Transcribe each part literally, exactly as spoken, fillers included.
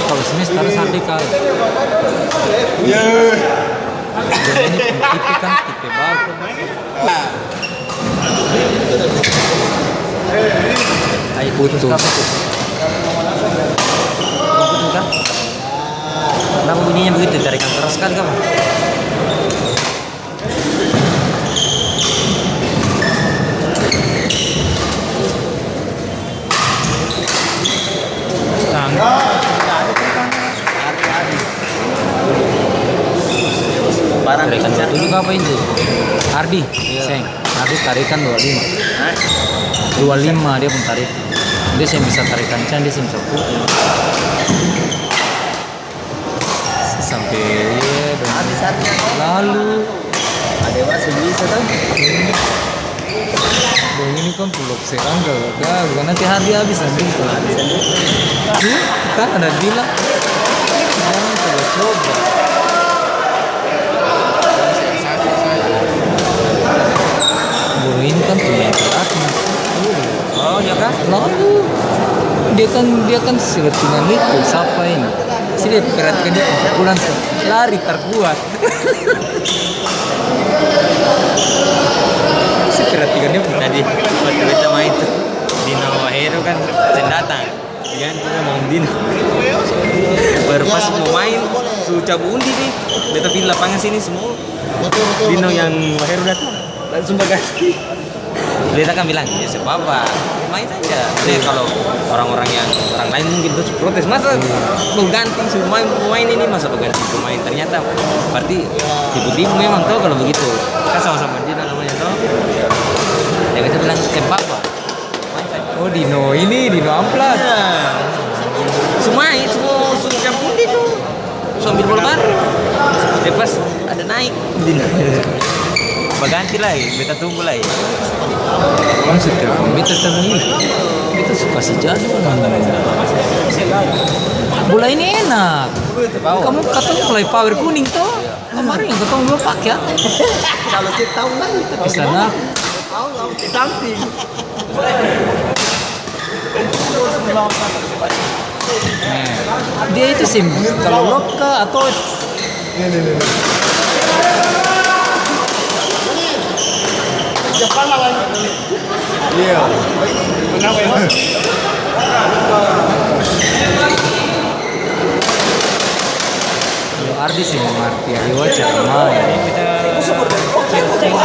Kalo smash tarus Hardi kalah. Ini pung tipe kan tipe baru. Ai, putus. Putus kah? Kenapa bunyinya begitu? Tarikan keras sekali kah? Tarikan dua tujuh ka apa itu? Hardi? Iya. Seng. Hardi tarikan dua lima. Hah? Dua lima dia pung tarik. Dia seng bisa tarik kancang, dia seng bisa pukul. Sampe, iya dong. Habis saatnya. Lalu. Ada masih bisa, kan? Dong, ini kan pulau serangga, gagal. Nanti Hardi habis nanti. Habis nanti. Tuh, kan ada bilang. Jangan coba-coba. Bro, ini kan punya berat nih. Oh, iya kah? Lalu, dia kan, dia kan settingan itu, siapa ini? Sini perhatikan dia, pukulan tuh. Lari, tar kuat. Si perhatikan dia. Tadi waktu beta main tuh, Dino Wahero kan seng datang. Ganti sama Om Dino. Baru pas mau main, su cabu undi nih. Beta pilih lapangan sini semua. Dino yang Wahero datang, langsung baganti. Beta kan bilang, "Ya, seng papa, main saja." Ini kalau orang-orang yang, orang lain mungkin terus protes, "Masa baganti su main pemain ini, masa baganti pemain?" Ternyata berarti tipu-tipu memang toh kalau begitu. Kan sama-sama dia namanya toh. Ya, kita bilang, "Seng papa." Main saja. Oh, Dino ini, Dino Amplas. Iya. Su main, su, su cabu undi tuh. Su ambil bola baru. Dia pas ada naik. Baganti lai, beta tunggu lai. Kan setiap beta tanya ini, beta su kasi jadwal. Bola ini enak. Kamu katong fly power kuning to? Kemarin yang katong belum pake, ya? Kalau saya tahu lagi, tapi di sana. Tahu, tahu. Di samping. Nah, dia itu sim, kalau lock ka atau. Nih, nih, nih, nih. Iya. Kenapa ya? Ardi seng mangarti, Ariwa cara main. Bisa, bisa, belum, belum, belum, belum, belum.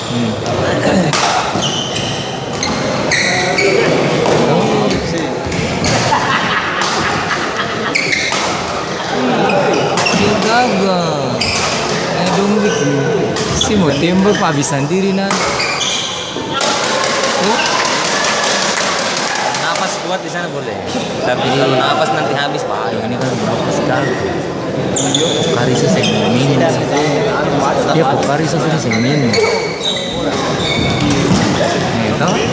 Hmm. Dia gagal. Eh, dong biking. Si mau tembak, habis sandiri, nah. Tuh. Napas kuat di sana boleh. Tapi kalau napas nanti habis, bahaya. Ini kan napas gagal. Pokari sa seng minum. Dia pokari sa sudah seng minum. Nih, to? Nih,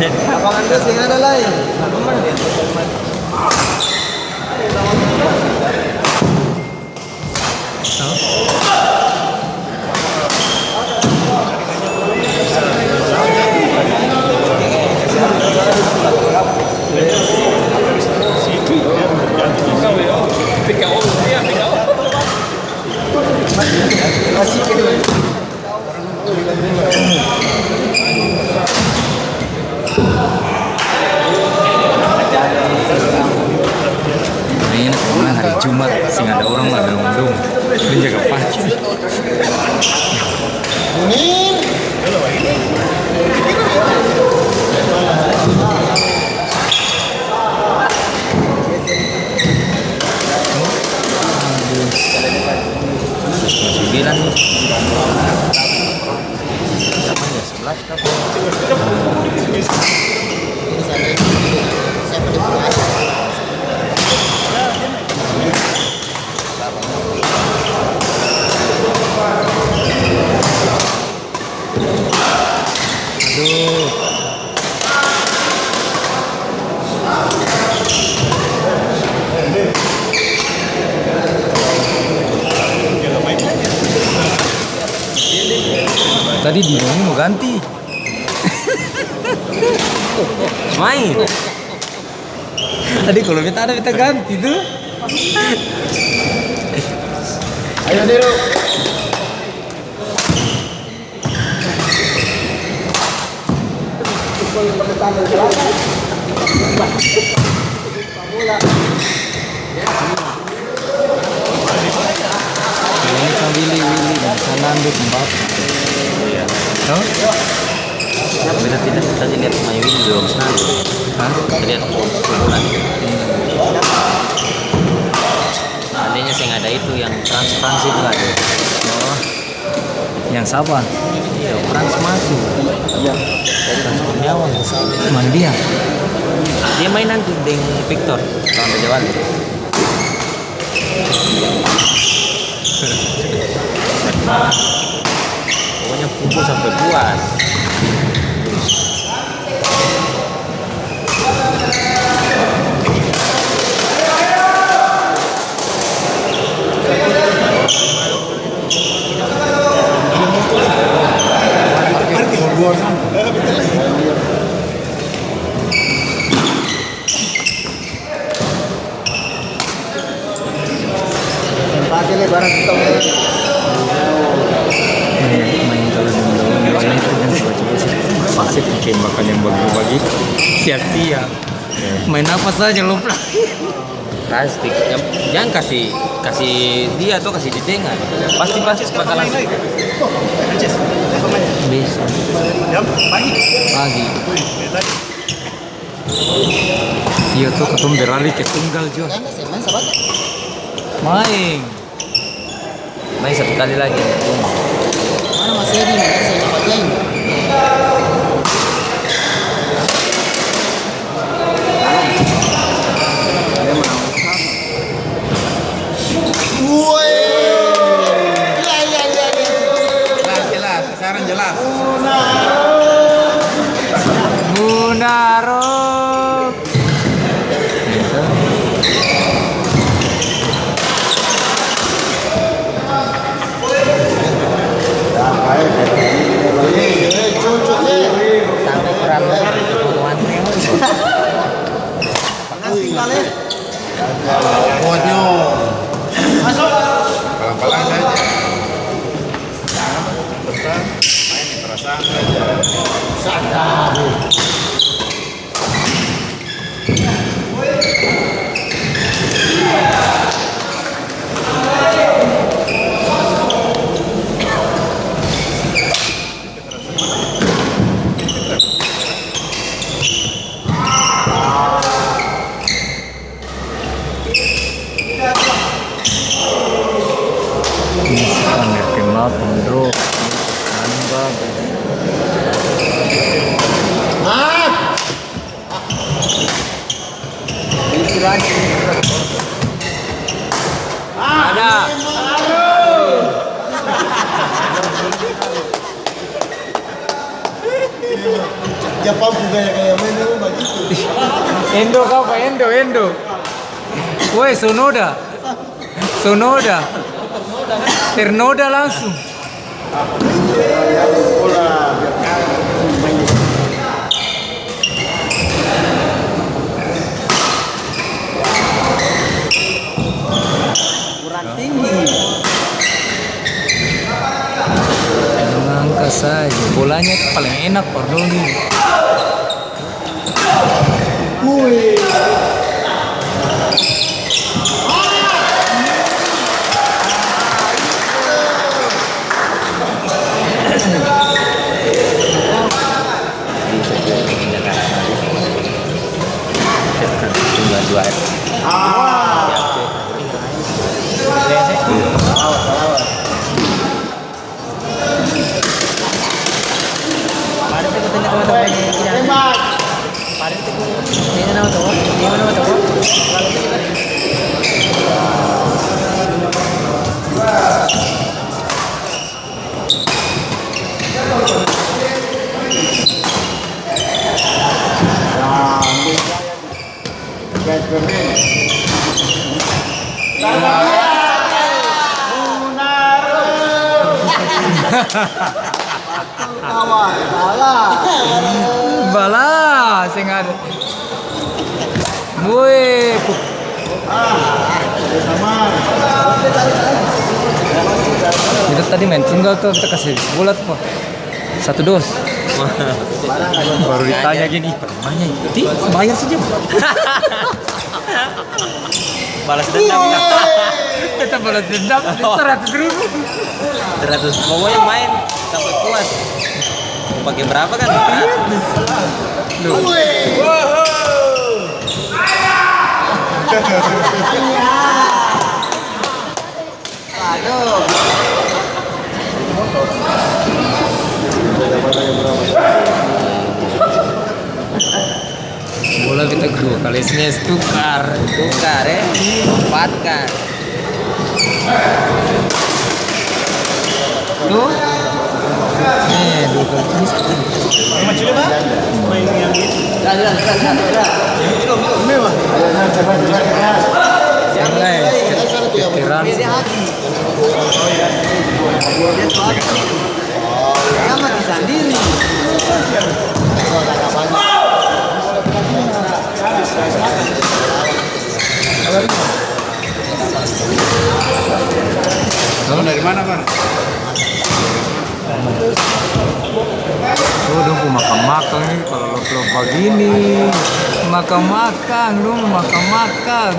Lapangan dua seng ada lai. Main, main hari Cuma seng ada orang lah dalam dong. Dong jaga pacu. Sembilan. Aduh. Tadi di sini mau ganti. Main. Tadi kalau beta ada, beta ganti tu. Ayo, Diru. Ini kan Willy, Willy, dan Sanando, Mbak. Iya. Hah? Beta tidak, tadi lihat main Willy belum Sanando. Hah? Tadi lihat pukulan. Seandainya seng ada itu yang transparansi itu ada. Oh. Yang sapa? Iya, Frans masuk. Iya. Frans Kurniawan. Mandia. Dia main nanti deng Victor, kawan Raja Wali. Pokoknya pukul sampai puas. Pake nih barang kita. Main, main kalau di luar, di luar itu jangan coba-coba sih. Pasti bikin makan yang bagi-bagi. Sia-sia. Main apa saja lo, Pla. Plastik. Jang, jang kasi, kasi dia to, kasi di tenga. Pasti plastik bakalan. Bisa. Jam pagi. Pagi. Iya to, katong beralih ke tunggal jua. Maeng. Maeng satu kali lagi. Mana Mas Edi, Mas Edi, Mas Edi? Woi. Iya, iya, iya, iya. Jelas, jelas. Saran jelas. Munaro. Sampai kurang. Kasih kali. Konyol. Masuk. Pelan-pelan saja. Jangan besar, main di perasaan saja. Sadar. Misalnya kena pembro, nambah. Ada. Dia pampu gaya-gaya main memang bagitu. Endo kapa? Endo, Endo. Woi, Sonoda. Sonoda. Ternoda langsung. Kurang tinggi. Angka saja. Bolanya paling enak, Pardoni. Wih. Bala, seng ada. Woi, pu- Kita tadi main tunggal tuh, kita kasih bola tuh, Pak. Satu dos. Baru ditanya gini, "Ih, pernah main ya?" Ti, bayar saja. Balas dendam. Kita balas dendam, seratus ribu. Seratus, pokoknya main sampai puas. Mau pakai berapa kan? Seratus. Loh. Bola beta dua kali smash, tukar. Tukar, eh. Lompatkan. Tuh. Eh, dua kali smash. Yang lain, veteran. Kamu dari mana, Bang? Oh, dong pung makang-makang ini, kalo lop-lop bagini, makang-makang, dong makang-makang.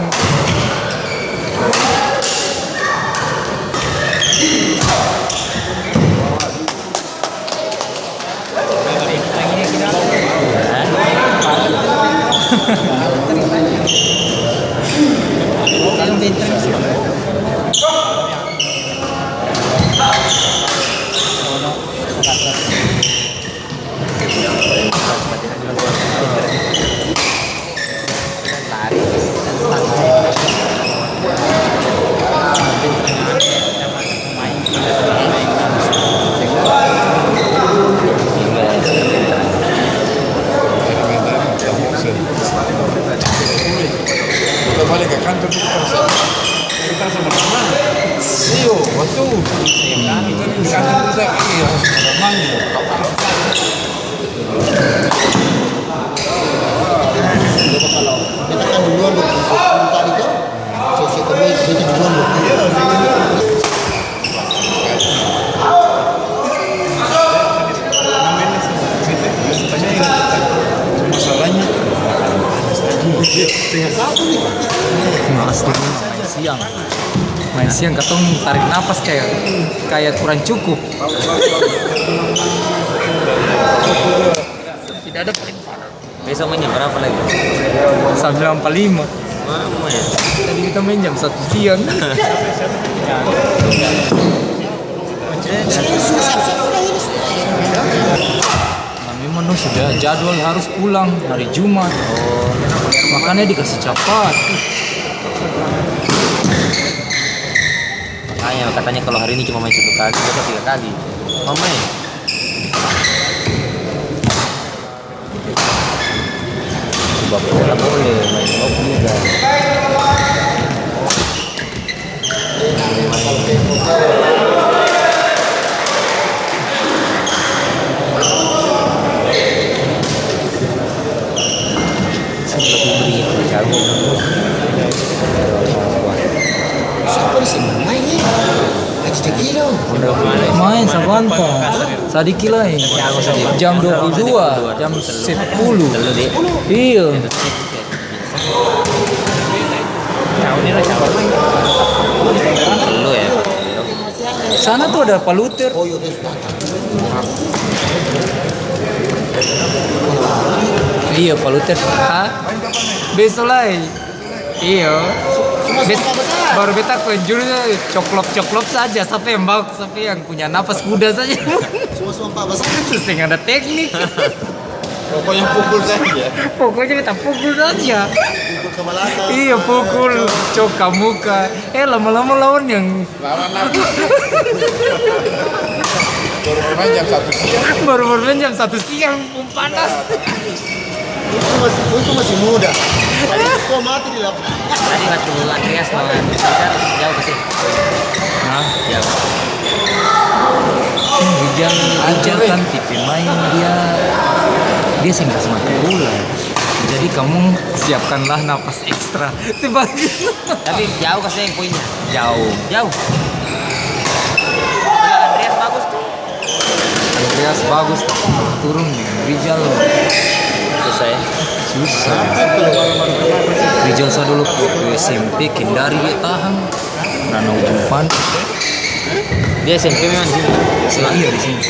Kita balik ke kantor, kita sama, kita sama teman. Iyo, betul. Kita di kantor, kita, iya, sama teman. Beta kan duluan dua puluh, dua puluh tadi kan? Sesi kedua itu beta duluan dua puluh. Masalahnya, main siang. Main siang katong tarik napas kaya, kaya kurang cukup. Tidak ada paling parah. Besok main jam berapa lagi? Sambilan ampa lima. Mama ya. Tadi kita main jam satu siang. Nah, memang dong sudah jadwal harus pulang hari Jumat. Oh. Makanya dikasih capat. Makanya katanya kalau hari ini cuma main satu kali, besok tiga kali. Mama ya. Baku bola boleh, main bola juga. Main sabanta. Sadiki lai. Jam dua puluh dua, jam sepuluh. Iya. Sana tuh ada Pak Luther. Iya, Pak Luther. Hah? Besok lai. Iyo. Semua beta, baru beta kunjung coklop-coklop saja, sampai yang bak-, sampai yang punya napas kuda saja. Semua sumpah basah. Seng ada teknik. Pokoknya pukul saja. Pokoknya beta pukul saja. Pukul ke balakang. Iya, pukul, cok ka muka. Eh, lama-lama lawan yang lawan apa? Baru bermain jam satu siang. Baru bermain jam satu siang, pung panas. Itu masih, itu masih muda. Ada yang tua mati di lapangan. Tadi waktu Andreas lawan Rizal, jauh kasih. Hah? Jauh. Rijal, Rijal kan tipe main dia, dia seng kas mati bola. Jadi kamu siapkanlah napas ekstra. Sebagus. Tapi jauh kasih yang poinnya. Jauh. Jauh. Andreas bagus tuh. Andreas bagus, turun dengan Rijal. Susah ya? Susah. Rijal sa dulu waktu S M P kendari dia tahang. Karena ujung pan. Dia S M P memang di sini? Sini, iya, di sini.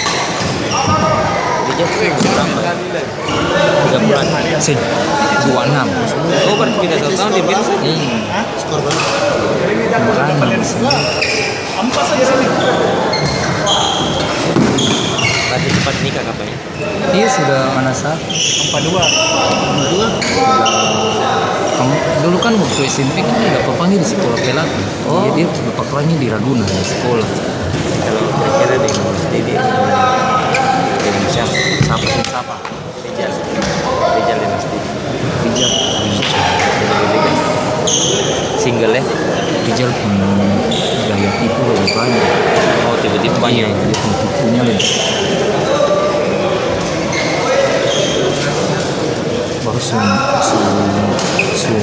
Rijal tuh berapa? Tiga bulan. Seng, dua enam. Oh, berarti beda satu tahun dia bilang. Iya. Makanya, berarti cepat nikah katanya. Iya, sudah mana sa-, empat dua. Empat dua? Kamu, dulu kan waktu S M P kan dia dapat panggil di sekolah pelatih. Oh. Dia, dia dapat panggil di Ragunan, di sekolah. Kalau kira-kira dengan Mas Didi, dengan siapa? Siapa sih? Siapa? Rijal. Rijal Dinasti. Rijal. Single, ya? Rijal pung gaya tipu lebih banyak. Oh, tipu-tipu banyak. Iya, dia pung tipunya lebih. Baru su, su, su,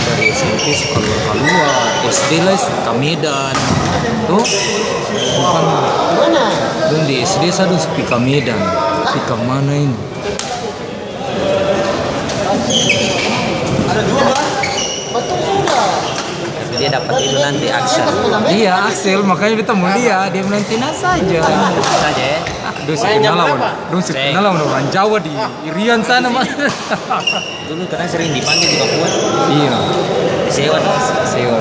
dari S M P su kaluar-kaluar, S D lai su ka Medan. Tuh, bukan. Dong di S D sa dong su pi ka Medan. Pi ka mana ini? Dia dapat itu nanti, Axel. Iya, Axel, makanya beta mau lia, dia bilang, "Tenang saja." Tenang saja, ya. Dong su kenal lawan, dong su kenal lawan orang Jawa di Irian sana, Mas. Dulu katanya sering dipanggil di Papua. Iya. Sewa, tuh. Sewa.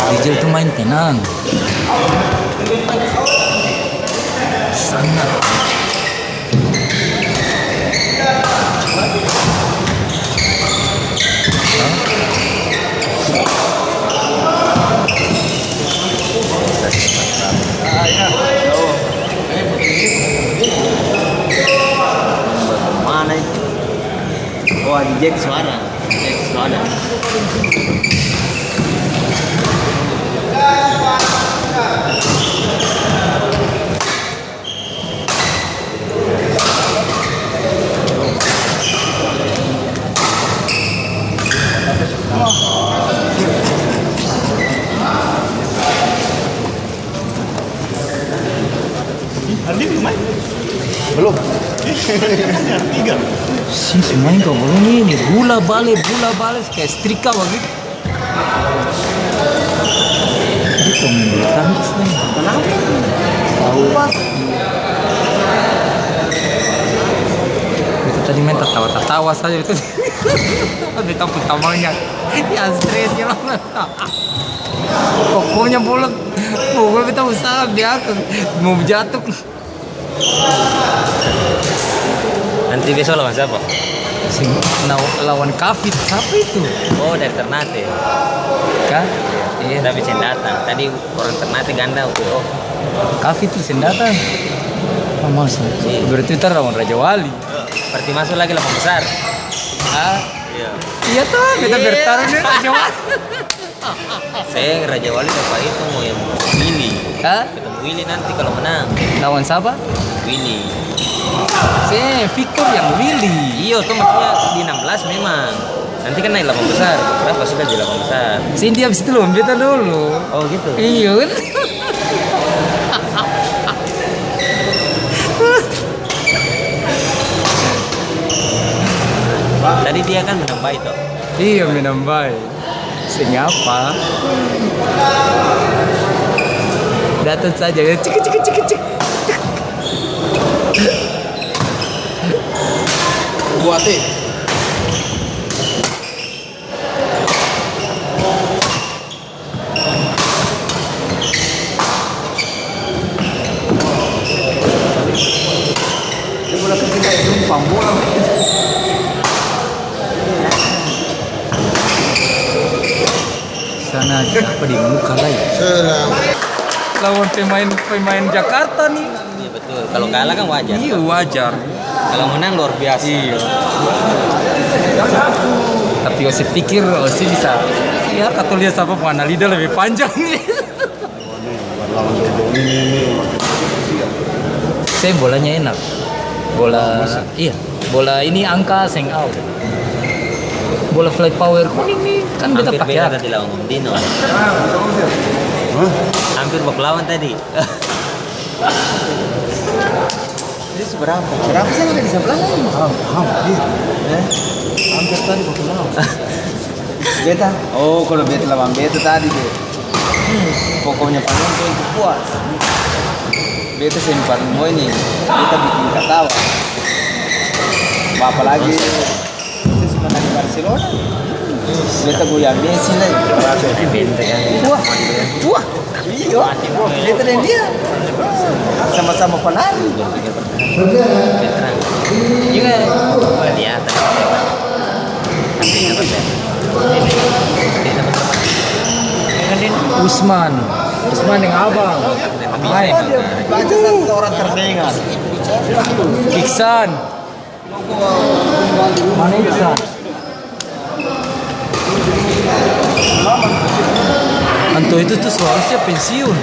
Rijal tuh main tenang. Sangat. Mana itu? Oh, ada Jack suara. Jack suara. Belum. Si, si main kau belum ini, bola bale, bola bale, kaya setrika bagitu. Dia pemain bulu tangkis nih. Tahu. Beta tadi main tatawa-tatawa saja, beta. Beta pung tamangnya yang stres ya. Pokoknya bola, pokoknya beta usaha biar mau jatuh. Nanti besok lawan siapa? Si, na-, lawan Kafit. Siapa itu? Oh, dari Ternate. Kah? Iya. Tapi seng datang. Tadi orang Ternate ganda, oke, oh. Kafit tu seng datang. Oh, masa? Iya. Berarti ntar lawan Raja Wali. Berarti masuk lagi lapang besar. Ah? Iya. Iya toh, beta bertarung deng Raja Wali. Seng, Raja Wali bapa itu mo yang Willy. Hah? Ketemu Willy nanti kalau menang. Lawan sapa? Willy. Seng, Victor yang Willy. Iyo, tuh maksudnya di enam belas memang. Nanti kan naik lapang besar. Berapa sudah di lapang besar? Seng, dia abis itu lawan beta dulu. Oh, gitu? Iyo. Tadi dia kan menang baik, toh? Iya, menang bae. Seng apa. Datang saja, ya, cik, cik, cik, cik. Buat, eh. Dia bola kecil kayak jumpang bola. Sana apa di muka lai? Lawan pemain, pemain Jakarta nih. Iya, betul. Kalau kalah kan wajar. Iya, wajar. Kalau menang luar biasa. Iya. Tapi O C pikir, O C bisa. Ya, katong lia sapa pung analida lebih panjang nih. Seng, bolanya enak. Bola, iya. Bola ini angka seng out. Bola fly power kuning nih, kan beta pake. Hampir beta tadi lawan Om Dino. Hah? Hampir baku lawan tadi. Ini seberapa? Berapa sih yang ada di sebelah lain? Ham-, hampir. Eh? Hampir tadi baku lawan. Beta? Oh, kalau beta lawan beta tadi, be. Hmm, pokoknya panonton itu puas. Beta seng paling mau ini, beta bikin katawa. Apalagi Saya suka dari Barcelona. Beta goyang Messi lai. Wah, wah. Iya. Beta deng dia. Sama-sama pelari. Juga kelihatan. Usman. Usman deng abang. Main. Baca satu orang terdengar. Iksan. Mana Iksan? Anto itu tuh seharusnya pensiun.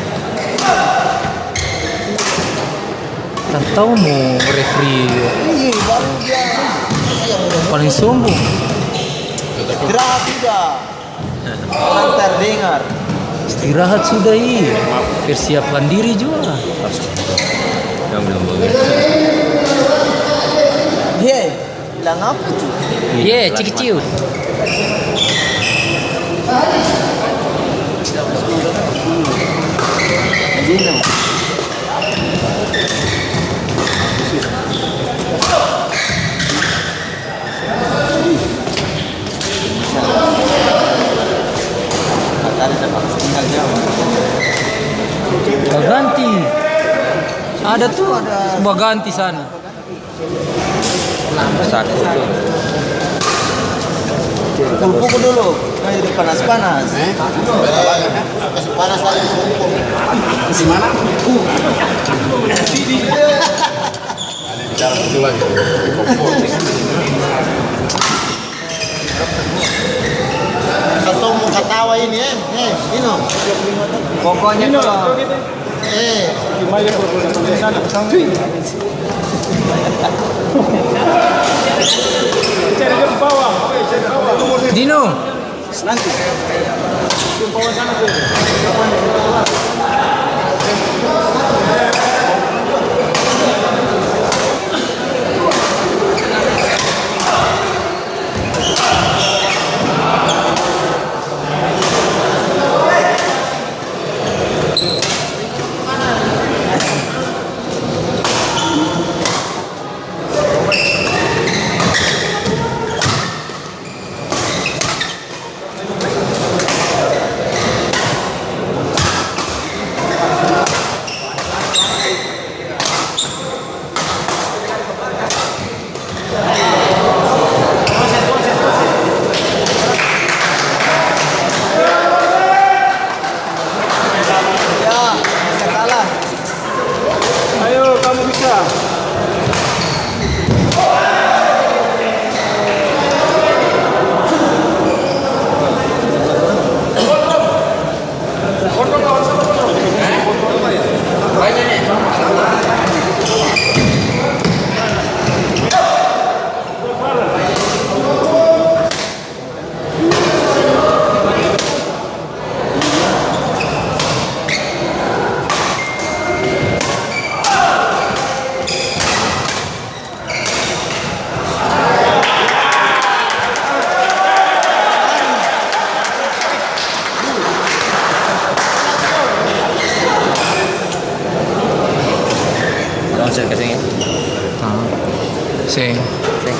Kan tau mo referee. Paling sombong. Istirahat sudah. Orang terdengar. Istirahat sudah, i. Persiapkan diri jua. Dia bilang apa itu? Ye, ciki ciu. Baganti. Ada tuh, baganti sana. Saku tuh. Pukul-pukul dulu. Nah, jadi panas-panas. Eh? Kasih panas lagi. Di mana? Katong mo katawa ini, eh. Eh, Dino. Pokoknya Dino. Eh. Dino. Nanti. Mau saya kasih ini. Ah, seng. Seng.